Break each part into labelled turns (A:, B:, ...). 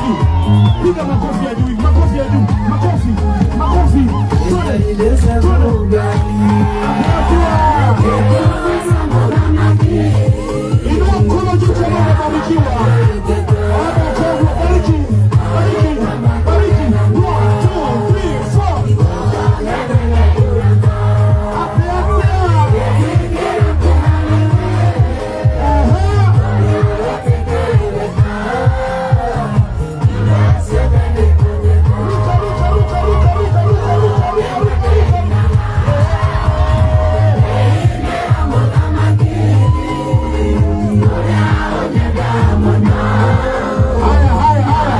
A: Hivi. Piga makofi ya juu, makofi ya juu, makofi, makofi. Twende, twende. Hatua. Inua mkono juu kama umebarikiwa. Baba wokovu, bariki, bariki, bariki. One, two, three, four. Happy, happy. Aha. Ruka, ruka, ruka, ruka, ruka, ruka, ruka, ruka, ruka, ruka. Haya, haya, haya.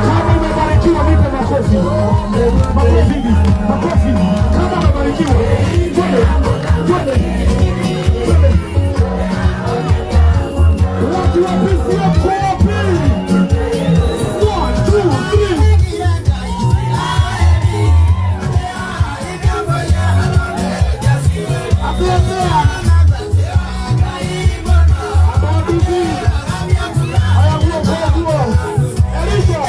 A: Kama umebarikiwa nipe makofi. Makofi hivi, makofi. Kama umebarikiwa. Twende, twende, twende. Watu wa PCM kwa wapi? One, two, three. Atembea. Abaduzi. Haya, nguo, nguo, nguo. Elisha.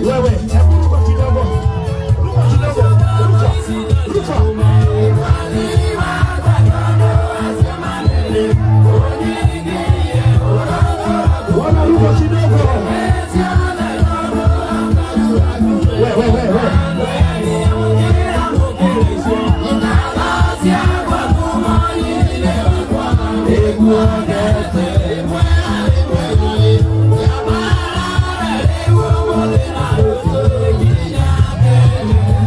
A: Wewe, hebu ruka kidogo. Ruka kidogo. Ruka. Ruka. Wana ruka kidogo. Wewe, wewe, wewe.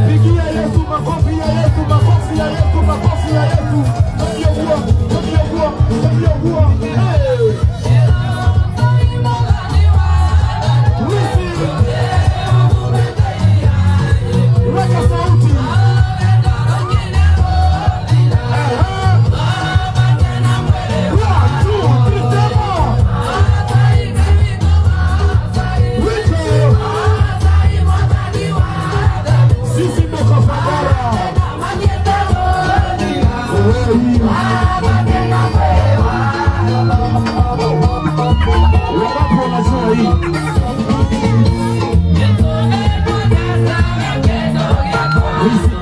A: Pigia Yesu makofi ya Yesu, makofi ya Yesu, makofi ya Yesu. Tabia tabia tabia. Hey. Listen. Weka sauti. Aha. One, two, three, sema. Wito. Sisi ndo Kafagara. Wewe. Wangapi wanajua hii?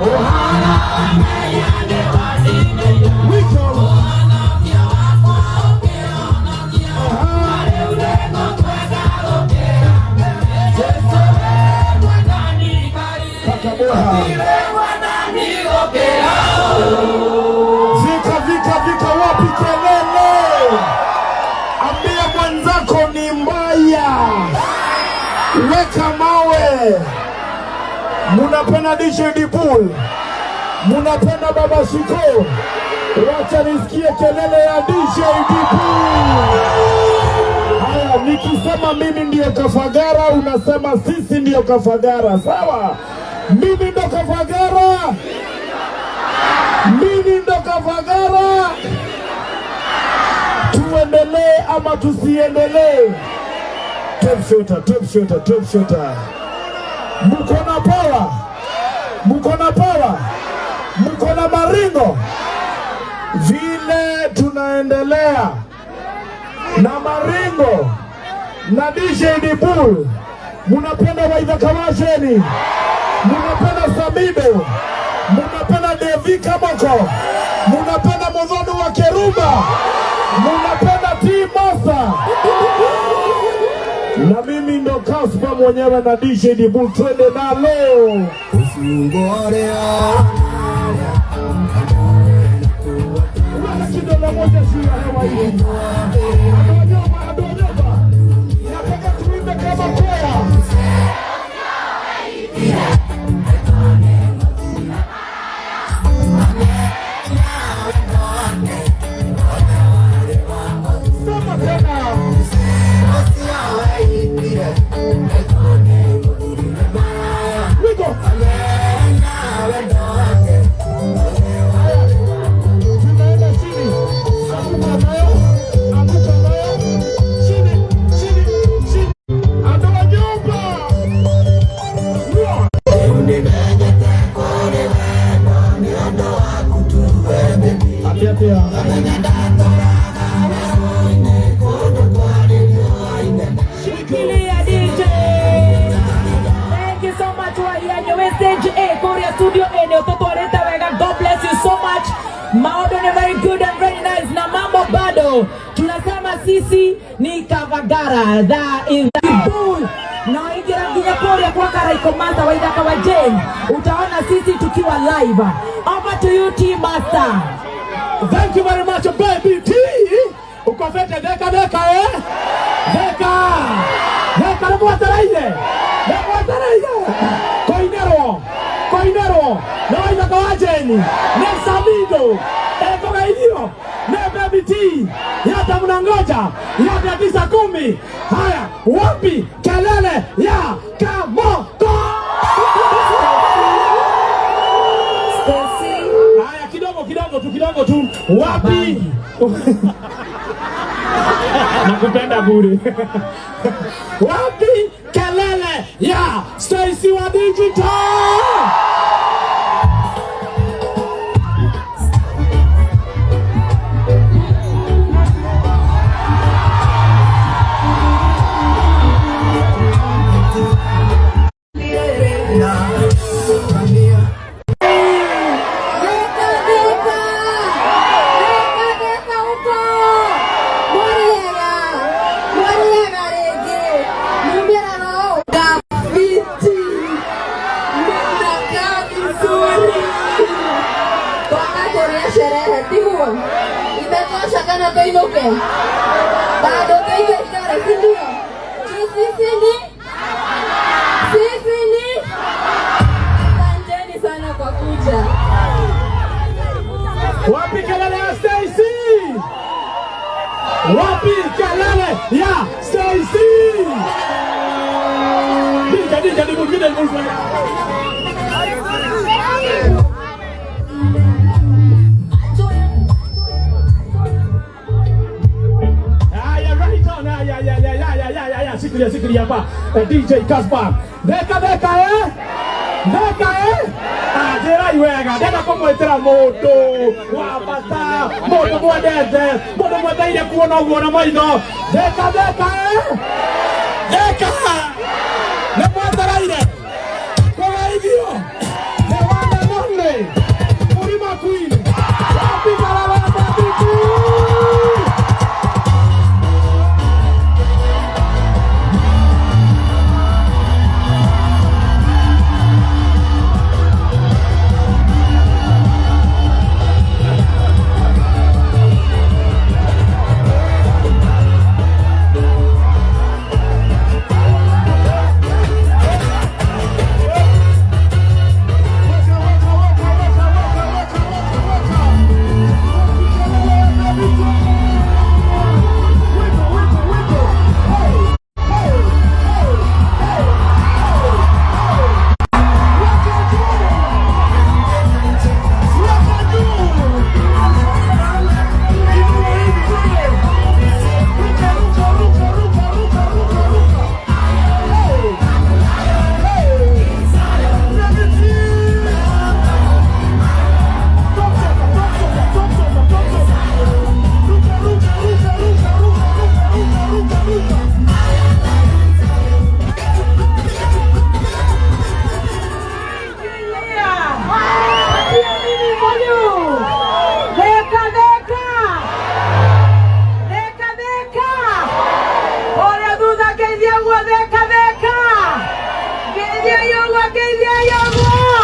A: Ohana. Wito. Aha. Kakaboha. Vika, vika, vika, wapi kelele? Ambia mwenzako ni mbaya. Weka mawe. Munapenda DJ Dibul, munapenda Baba Shiko. Wacha nisikie kelele ya DJ Dibul. Haya, nikisema mimi ndiyo Kafagara, unasema sisi ndiyo Kafagara, sawa? Mimi ndo Kafagara, mimi ndo Kafagara. Tuendelee ama tusiendelee? Top shooter, top shooter, top shooter. Mko na power? Mko na power? Mko na maringo? Vile tunaendelea na maringo na DJ Dibul, munapenda Waithaka Wacheni, munapenda Samido, munapenda Devi Kamoko, munapenda Muthoni wa Keruba, munapenda T Mosa na mimi ndo Kaspa mwenyewe na DJ Dibul, twende nalo.
B: Usiungore.
A: Weka kidole moja juu ya hewa hivi. Adonyoma, adonyoma. Nataka tuimbe kama kwaya. Sema tena. Wiggle. Tunaenda chini. Anguka nayo, anguka nayo.
C: Kiambu. Tunasema sisi ni Kavagara the in the bull. Na ingira nginya kuria kwa Karaiko Master wa Ithaka wa Jane, utaona sisi tukiwa live. Over to you, T Master.
A: Thank you very much, Baby T. Uko fete deka deka eh? Deka. Deka nĩ mwetereire. Nĩ mwetereire. Koinerwo. Koinerwo. Nĩ Waithaka wa Jane. Nĩ Samido. Ekũgeithio. Nĩ Baby T. Yote mnangoja. Yote ya 9:10. Haya, wapi kelele ya Kamoko?
C: Stacy.
A: Haya, kidogo kidogo tu, kidogo tu. Wapi? Nakupenda bure. Wapi kelele ya Stacy wa Digital?
D: Deka deka. Deka deka uko. Mwariega. Mwariega rĩngĩ. Mumĩrano gabiti. Mnakaa vizuri. Toka kũrĩa sherehe tiguo? Imetosha kana tuinuke? Bado tuikaikare, si ndio? Juu sisi ni asanteni sana kwa kuja.
A: Wapi kelele ya Stacy? Wapi kelele ya Stacy? DJ, DJ, DJ, DJ, DJ. Haya, right on. Haya, ya, ya, ya, ya, ya, ya, ya. Shikilia, shikilia hapa. DJ Kaspa. Deka, deka, eh? Deka, eh? Ah, njĩrai wega. Ndenda kũmwĩtĩra mũndũ wa bata, mũndũ mwendete, mũndũ mwendeire kuona ũguo na maitho. Deka, deka, eh? Deka! Nĩ mwetereire kũgeithio the one and only Mũrima Queen. Wapi kelele ya Baby T? Weka, weka, weka, weka, weka, weka, weka, weka. Wapi kelele ya Baby T? Wiko, wiko, wiko. Hey, hey, hey, hey, hey, hey. Weka juu. Weka juu. Inua hivi, twende. Ruka, ruka, ruka, ruka, ruka, ruka, ruka. Hey, hey. Baby T. Top soka, top soka, top soka, top soka. Ruka, ruka, ruka, ruka, ruka, ruka, ruka, ruka, ruka.
C: Patia mimi volume. Deka deka. Deka deka. Oria thutha ngeithia guo deka deka. Ngeithia yoguo ngeithia yoguo.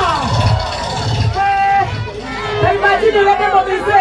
C: Eh, ta imagine wende mũthiĩ.